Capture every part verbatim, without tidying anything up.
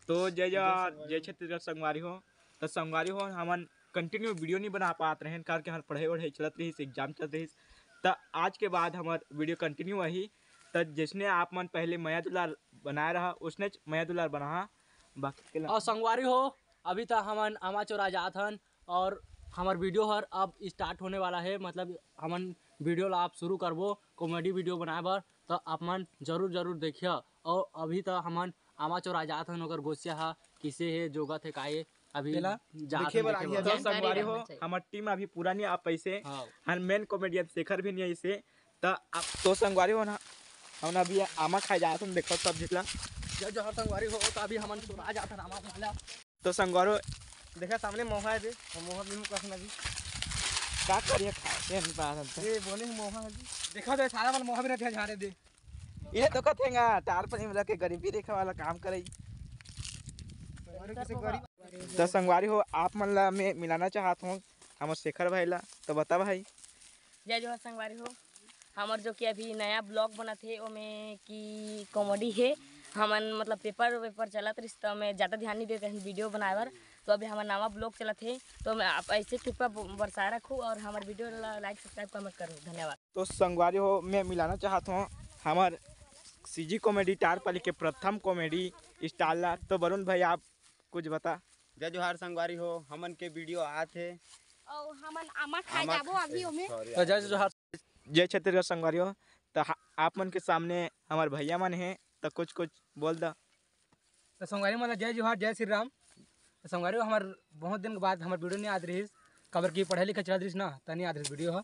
तो जय जोहार, जय छत्तीसगढ़ संगवारी हो। तो संगवारी हो, हमन कंटिन्यू वीडियो नहीं बना पात रहेन, काबर कि हमर पढ़ाई वढ़ाई चलत रहिस, एग्जाम चलत रहिस। त आज के बाद हमर वीडियो कंटिन्यू आही। त जैसने आप मन पहले मया दुलार बनाए रहा, उसने मया दुलार बनाहा। बाकी के ला- और संगवारी हो, अभी त हमन आमा चोरा जात हन और हमर वीडियो हर अब स्टार्ट होने वाला है, मतलब हमन वीडियो ला आप शुरू करबो कॉमेडी वीडियो बनाए बर, त आप मन जरूर जरूर देखिए। और अभी त हमन आमा चोरा जात हन, ओकर गोसिया हा किसे हे, जोगत हे, का हे, अभी तेला जात देखे हन बर देखे आही बर। अभी। तो जानकारी संगवारी हो, रखना चाहिए। हमर टीम अभी पूरा नहीं आ पैसे, हाँ। हर मेन कॉमेडियन शेखर भी नहीं आइसे। त आप तो संगवारी हो ना, हमन अभी आमा खाए जात हन, देखो सब जितला। जय जोहार संगवारी हो, तो अभी हमन चोरा जात हन आमा खाए ला। तो संगवारी हो, देखा सामने मोहा है दे, और मोहा भी मुँह कसना भी। का करिए खाए, ये नहीं पता चलता। ये बोले ही मोहा है जी। देखा तो सारा मन मोहा भी रहते हैं झाड़े दे। ये तो कथेंगा, टार पर ही मिला के गरीबी रेखा वाला काम करई। तो संगवारी हो, आप मन ला मैं मिलाना चाहत हूँ हमर शेखर भाई ला, तो बता भाई। जय जोहार संगवारी हो, हमर जो कि अभी नया ब्लॉग बनत हे, ओमे कि कॉमेडी हे। हमन मतलब पेपर वेपर चलत रहिस, त मैं ज़्यादा ध्यान नहीं देते हैं वीडियो बनाए बर, तो अभी हमर नवा ब्लॉग चलत हे, तो मैं आप ऐसे कृपया ब-, बरसाए रखू और हमर वीडियो ला लाइक सब्सक्राइब कमेंट करू। धन्यवाद। तो संगवारी हो, मैं मिलाना चाहत हूँ हमर सीजी कॉमेडी टार पाली के प्रथम कॉमेडी स्टार ला। तो वरुण भाई, आप कुछ बता। जय जोहार संगवारी हो, हमन के वीडियो आत हे। और हमन आमा खाए आमा जाबो खा-, अभी ओमे। Sorry, तो जय जोहार। जय छत्तीसगढ़ संगवारी हो, तो हा-, आप मन के सामने हमर भैया मन हे, तो कुछ कुछ बोल दा। तो संगवारी मन ला जय जोहार, जय श्री राम। तो संगवारी हो, हमर बहुत दिन के बाद हमर वीडियो नहीं आत रहिस, काबर कि पढ़ाई लिखाई चलत रहिस ना, त नहीं आत रहिस वीडियो ह।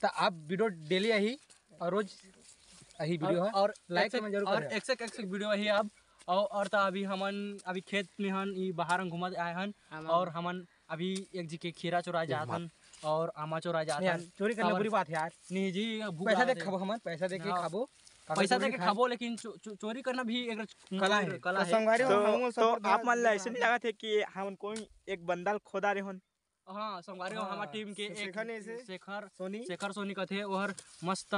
तो अब वीडियो डेली आही और रोज आही वीडियो और, ह। और लाइक एक से, कमेंट जरूर और करें। एक से एक वीडियो आही अब। और, और तो अभी हमन अभी खेत में हन, ई बाहर हम घूमत आए हन। हमन और हमन अभी एक जी के खीरा चोरा जात हन और आमा चोरा जात नहीं यार, हन। चोरी करना काबर बुरी बात है यार। नहीं जी, भूख पैसा लागत दे हे। खाबो हमन, पैसा दे के हाँ। खाबो। पैसा दे के खाबो, लेकिन चो-, चो-, चोरी करना भी एक कला है। कला तो है। संगवारी हो, तो, हम तो सब आप मन ला ऐसे नहीं लगत हे कि हमन कोई एक बंदा ल खोदा रहे हन? हाँ, संगवारी हो, हाँ, हमार टीम के एक शेखर ने से शेखर, सोनी। शेखर सोनी कथे, ओहर मस्त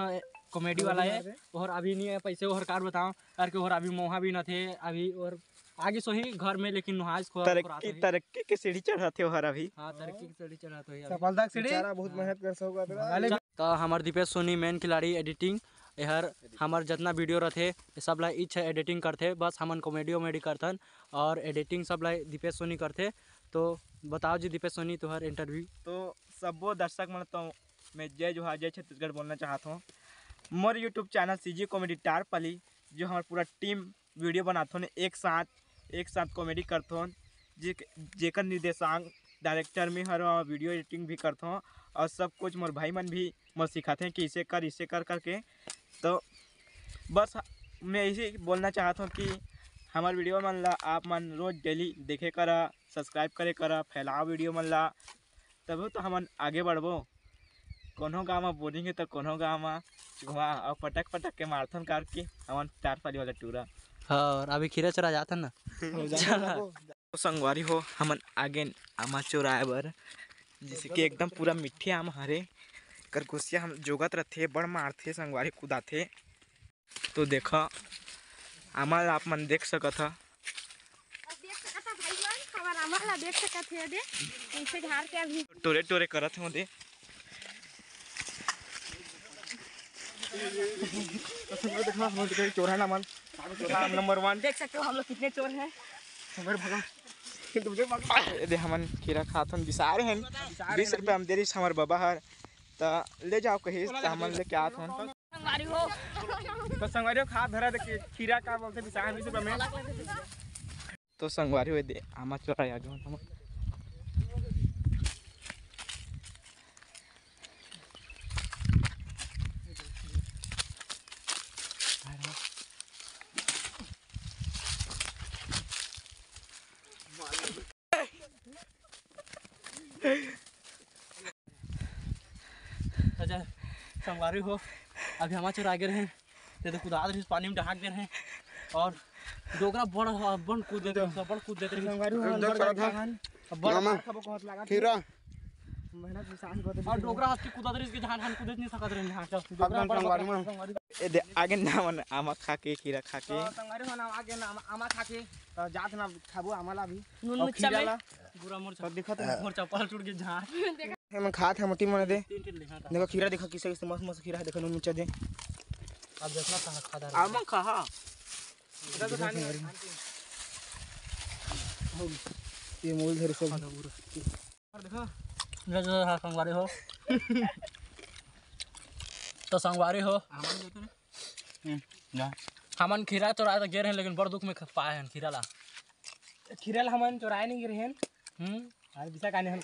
कॉमेडी वाला है। ओहर अभी नहीं है पैसे, ओहर कार बताओ, करके ओहर अभी मोहा भी न थे, अभी ओहर आगे सोही घर में, लेकिन नहाज खो तरक्की, तरक्की के सीढ़ी चढ़त हे ओहर अभी। हाँ, तरक्की के सीढ़ी चढ़त हे अभी। सफलता के सीढ़ी। बेचारा बहुत मेहनत कर सको। तो हमर दीपेश सोनी मेन खिलाड़ी एडिटिंग, एहर हमर जतना वीडियो रथे, ये सब ला इच एडिटिंग करथे, बस हमन कॉमेडी वॉमेडी करथन और एडिटिंग सब ला दीपेश सोनी करथे। तो बताओ जी दीपेश सोनी, तुहर इंटरव्यू। तो सब्बो दर्शक मन तो मैं जय जोहार, जय छत्तीसगढ़ बोलना चाहत हूँ। मोर YouTube चैनल सीजी कॉमेडी टार पाली, जो हमर पूरा टीम वीडियो बनाथन एक साथ, एक साथ कॉमेडी करथन, जे-, जेकर निर्देशांक डायरेक्टर में हर वीडियो एडिटिंग भी करथन और सब कुछ मोर भाई मन भी मोर सिखाथे कि इसे कर, इसे कर करके। तो बस मैं यही बोलना चाहत हूँ कि हमर वीडियो मन ला आप मन रोज डेली देखे करा, सब्सक्राइब करे करा, फैलाओ वीडियो मन ला, तभो तो हमन आगे बढ़बो। कोनो गाँव म बोरिंग हे त कोनो गाँव म चुहा अउ पटक पटक के मारथन करके हमन टार पाली वाला टूरा। हाँ, और अभी खीरा चोरा जाथन ना। तो संगवारी हो, हमन आगे आमा चोराए बर, जैसे कि एकदम पूरा मिट्ठे आमा हरे, कर गोसिया हम जोगत रथे, बड़ मारथे संगवारी, कुदाथे। तो देखा, आमा ला आप मन देख सकत ह। अब देख सकत ह भाई मन, हमर आमा ला देख सकत हे दे, पीछे झाड़ के अभी। टोरे टोरे करत हे दे। देखा, हम लोग के चोर है ना मन, चोर है नंबर वन। देख सकते हो हम लोग कितने चोर हैं। मगर भगा, तुझे भगा। ए दे हमन खीरा खात हन, बिसारे हन, बीस रुपया हम दे रहिस हमर बबा हर, त ले जाओ कहिस, त हमन लेके आत हन। संगवारी हो। तो संगवारी हो, खा धरा देखिए, खीरा का बोलते बिसाहन बीस रुपया में। तो संगवारी हो दे, आमा चोरा आ गए हम। अच्छा, संगवारी हो, अभी आमा चोरा गे रहे, ते तो कुदात रहिस, पानी में डहाक दे रहे, और डोकरा बड़, बड़ कूद देते रहिस, बड़ कूद देते रहिस। संगवारी हो, अंदर बैठा हन। अब बड़ मामा, मार खाबो कहत लागत हे। खीरा। मेहनत किसान को तो और डोकरा हंस के कूदत रहिस के जहां हम कूदे नहीं सकत रहे, हां चल। एकदम संगवारी मन। ए दे, आगे ना मन आमा खा के, खीरा खा के। तो संगवारी मन आगे ना आमा खा के। तो जात ना खाबो आमा ला भी। नून और मिर्चा खीरा में ला। बुरा मोर तो दिखत है। मोर चप्पल टूट के जहां। हम खात है मटी मन दे। तीन तीन ले, हां, देखो खीरा, देखो किसे किसे मस्त मस्त खीरा है, देखो नून मिर्चा दे। अब देखना कहां खा डाल। आमा कहां? इधर तो खाने। ये मूल धर सब। और देखो, ये जो है संगवारी हो। तो संगवारी हो। हम्म, जा। हमन खीरा चोराए तो गे रहेन, लेकिन बड़ दुख में ख-, पाए हन खीरा ला। खीरा ला हमन चोराए नहीं गे रहेन। हम्म। आज बिसा काने हन।